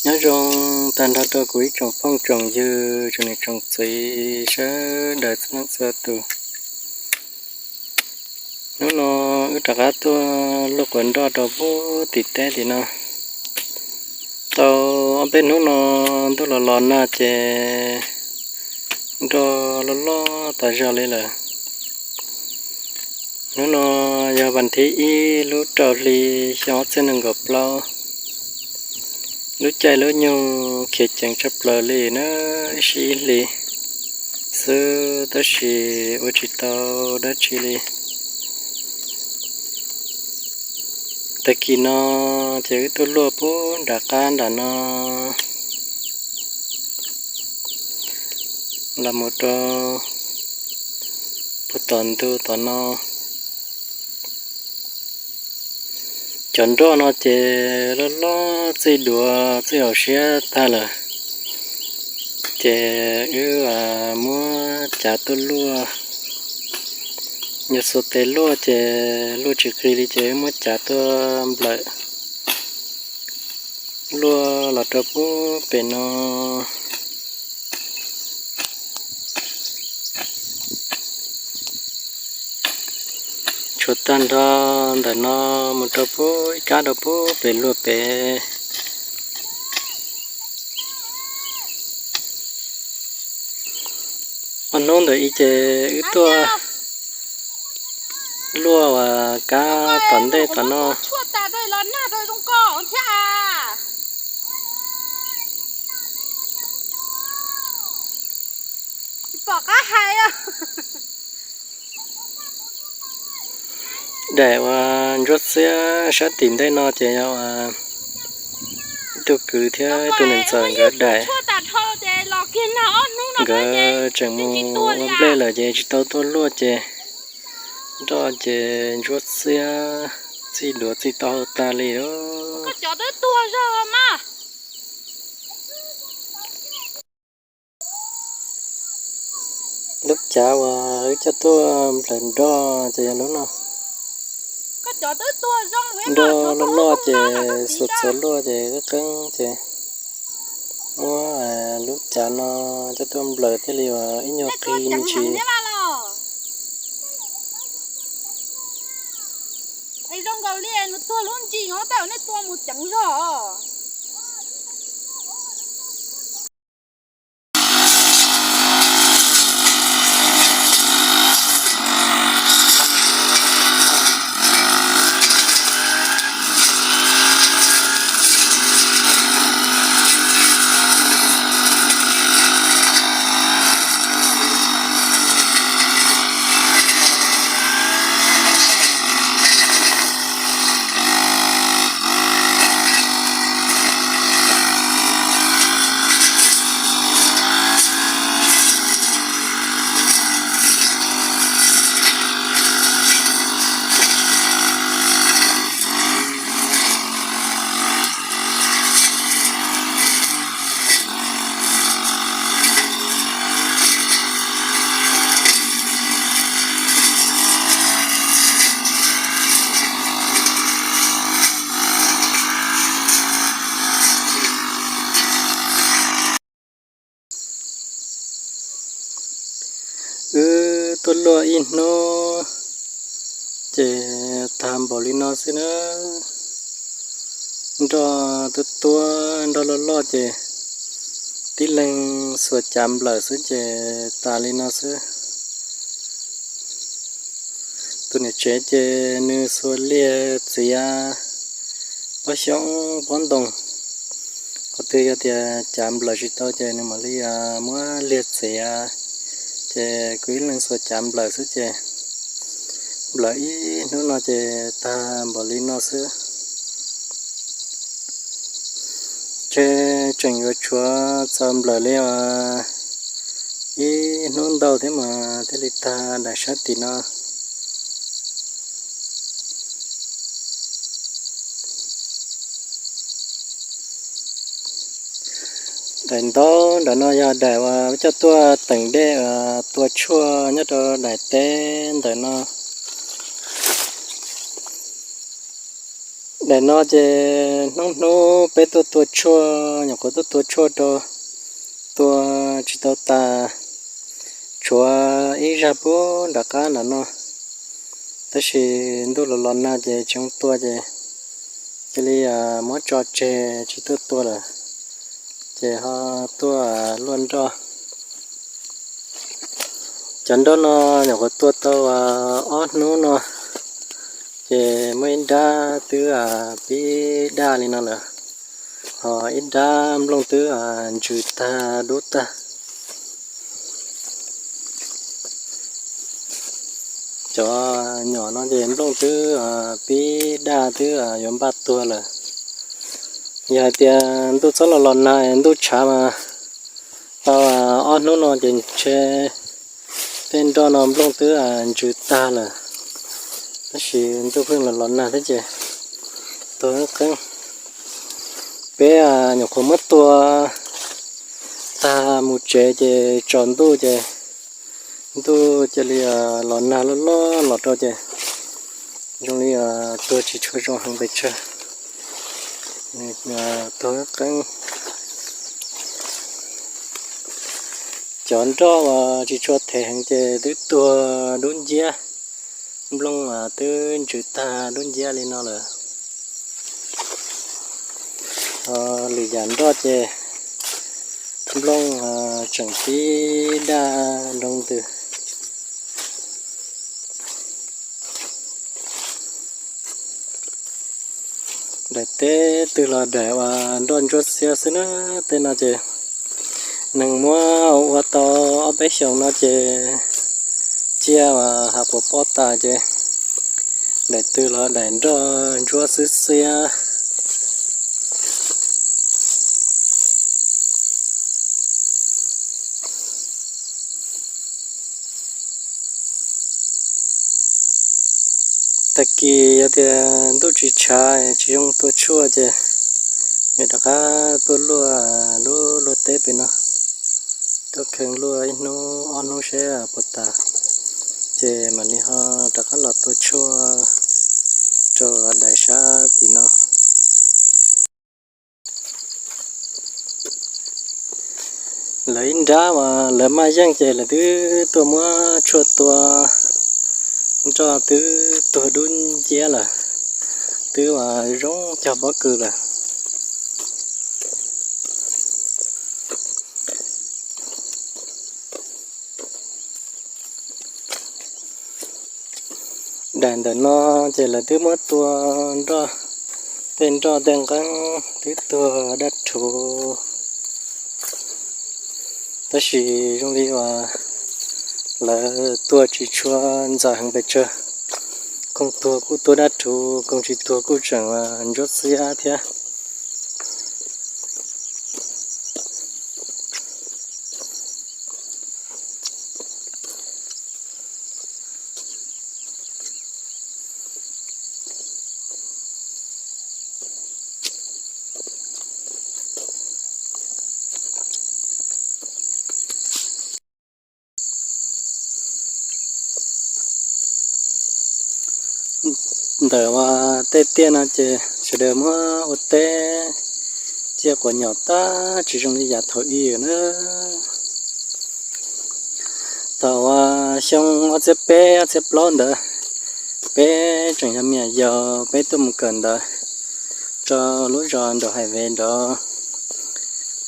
Nyob zoo tag nrho rau kuv ib tsoom phooj tsoom ywg, tsoom niam tsoom txiv sawv daws txhua leej txhua tus. Hnub no wb rov qab tuaj luaj quav nroj rau pub tim teb tim no. Tau ob peb hnub no ntuj los los nag ces nroj loj loj tas zog li lawm. Hnub no yog vas thib ib lub rau hli xyoo ob txhiab nees nkaum plaub. Lub caij lub nyoog khiav ceev tshaj plaws li na, ib sij ib hlis xwb tab sis ua tsis tau dab tsi li. Tag kis no ces wb tuaj luaj pub nram qab nram no los mus rau pub tom ntug tom no. Cov nroj no ces loj loj txij duav txij hauv siab tag lawm, ces wb muab cav tuaj luaj. Yog xuas tes luaj ces luaj tsis qis li ces wb muab cav tuaj nplawm luaj los rau pub pem no. Tshuav tag nrho ntawm no mus rau pub ib kab rau pub pem luag pem. Ob hnub ntawm i ces wb tuaj luaj uas kab tom ntej tom no. Daim uas ntsuab xiab sab tim ntej no ces yog ib tug kwv thiab ib tug niam ntxawm nkawd daim. Nkawd tseem mus ua nplej lawm ces tsis tau tuaj luaj ces nroj ces ntsuab xiab txij duav txij tau hau tag li os. Lub cav uas wb coj tuaj nplawm nroj ces yog lub no. Nroj loj loj ces xuas txuas luaj ces qeeb qeeb ces muab lub cav no coj tuaj nplawm thiaj li uas ib nyuag qis me ntsis. Wb tuaj luaj ib hnub ces tag npaum li no xwb na. Nroj tuab tuab nroj loj loj ces tib leeg xuas cav nplawm xwb ces tas li no xwb. Tus niam tsev ces nws xuas liag txiav pob xyoob pob ntoo, qhov twg yog tias cav nplawm tsis tau ces nws mam li muab liag txiav, ces kuv ib leeg xuas cav nplawm xwb ces nplawm ib hnub no ces tag npaum li no xwb. Ces tseem yuav tshuav txaus nplawm li os, ib hnub ntau thiab mas thiaj li tag daim sab tim no. Daim ntaub nram no yog daim uas coj tuaj teem dej uas tua tshuaj nyob rau daim teb ntawm no. Daim no ces hnub hnub peb tuaj tua tshuaj, nyuam qhuav tuaj tua tshuaj rau, tua tsis tau tas, tshuav ib zaj puag nram qab nram no, tab sis ntuj los los nag ces tsis zoo tua ces cia li muab tso tseg tsis tuaj tua lawm, ces ho tuaj luaj nroj. Cov nroj no nyuam qhuav tua tau ob hnub no, ces muaj ib nrab twb pib daj li no lawm, ho ib nrab nplooj twb ntsws tag dub tag. Cov nyom no ces nplooj twb pib daj twb yuav npaj tuag lawm. Yog hais tias ntuj txhob los los nag ntuj tshav mas tau ob hnub no ces ntshe tej nroj no nplooj twb ntsws tag lawm, tab sis ntuj pheej los los nag thiab ces tuag qeeb. Peb nyuam qhuav muab tua tag mus tsev ces tsaus ntuj ces ntuj cia li los nag loj loj los rau ces zoo li tuag tsis tshua zoo heev pes tsawg, tuag qeeb. Cov nroj uas tsis tshua them heev ces twb tuag dub nciab, nplooj twb ntsws tag dub nciab li no lawm. Lwm yam nroj ces nplooj tseem tib daj nroo ntws. Daim teb twg los daim uas nroj ntsuab xiab xwb na, tej no ces neeg muab ua tau ob peb xyoos no ces ciaj uas hav puas poj tas ces daim twg los daim nroj ntsuab xwb xiab. Tag kis yog tias ntuj tsis tshav tsis zoo tua tshuaj ces yuav rov qab tuaj luaj lub luaj teb pem no, tuaj kheej luaj ib hnub ob hnub seb puas tas, ces mam li ho rov qab los tua tshuaj rau daim sab tim no. Lawv ib nrab uas lawv maj yeej ces lawv twb tuaj muab tshuaj tua, nroj twb tuag dub nciab lawm, twb uas zoo cog pob kws lawm. Daim ntawm no ces lawv twb muab tua nroj, tej nroj tej nqeeb twb tuag daj rhuv, tab sis zoo li uas lawv tua tsis tshua ntxaws heev pes tsawg. Koog tuag kuj tuag daj rhuv, koog tsis tuag kuj tseem ntsuab xiab thiab. Ntawm uas tej tiaj no ces sawv daws muab ua teb, ciaj quav nyom tab tsis zoo li yav thaum ub na. Thaum uas xyoo ob txhiab peb ob txhiab plaub ntawd, peb tseem yog me nyuam yaus peb tuaj mus kawm ntawv rau lub zos nraum Hais Vev nraud.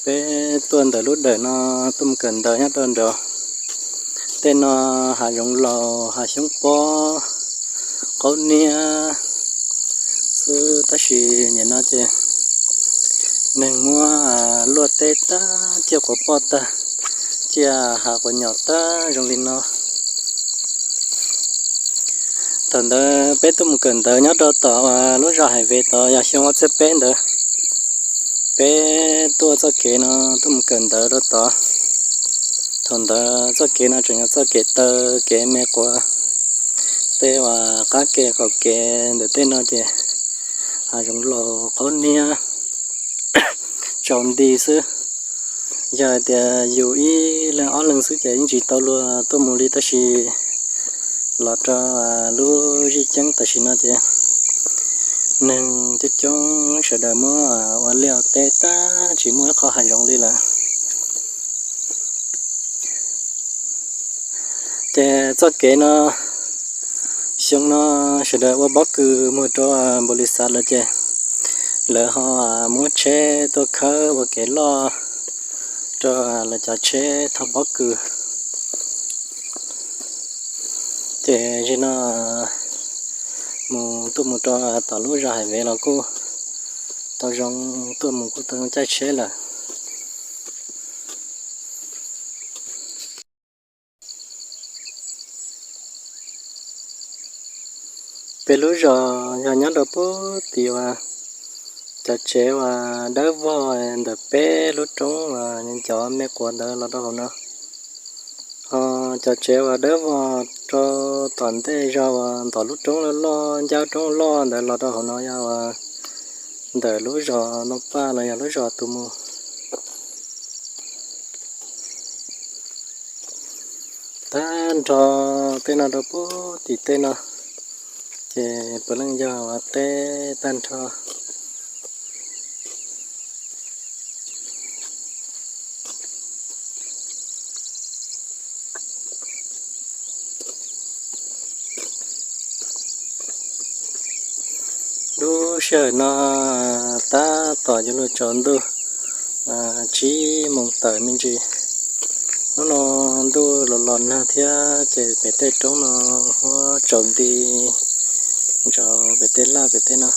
Peb tuaj ntawm lub dawm no tuaj mus kawm ntawv nyob rau nraud. Tej no hav zoov laus, hav xyoob pob, qaub niab xwb, tab sis nim no ces neeg muab luaj teb tag ciaj quav poj tag, ciaj hav quav nyom tag zoo li no. Thaum ntawd peb tuaj mus kawm ntawv nyob rau tom lub zos Hais Vev tod, yog xyoo ob txhiab peb ntawd, peb tuaj txoj kev no tuaj mus kawm ntawv rau tod. Thaum ntawd txoj kev no tseem yog txoj kev taw, kev me quav, tej uas qab ke qaum kev ntawm tej no ces hav zoov laus, qaub niab tsaus nti xwb. Yog hais tias yus ib leeg ob leeg xwb ces yeej tsis tau luag tuaj mus li, tab sis los rau lub zij ceeb tam sim no ces Neeg coob coob sawv daws muab ua liaj teb tag tsis muaj ib qho hav zoov li lawm. Ces txoj kev no, xyoo no sawv daws ua pob kws muag rau npaum li xav lawm ces lawv ho muab tsheb tuaj khawb ua kev loj rau lawv cov tsheb thauj pob kws. Ces zaum no mus tuaj mus rau tom lub zos Hais Vev los kuj tau zoo, tuaj mus kuj tau zoo caij tsheb lawm. Peb lub zos yog nyob rau pub tim uas cov tsev uas dawb vog ntawm peb lub roob uas cov me quas ntawd los rau hauv no. Ho cov tsev uas dawb vog rau tom ntej zog uas ntawm lub roob loj loj, ncab roob loj ntawd los rau hauv no yog uas ntawm lub zos Ntoo Paj los yog lub zos tus mus. Tag nrho tej no rau pub tim tej no, ces puav leej yog ua teb tag nrho. Lub sij hawm no tab tom yuav luag tsaus ntuj, tsib moos tawm me ntsis. Hnub no ntuj los los nag thiab ces pem tej roob no huab tsaus nti, ntsauv pem tej laj pem tej no.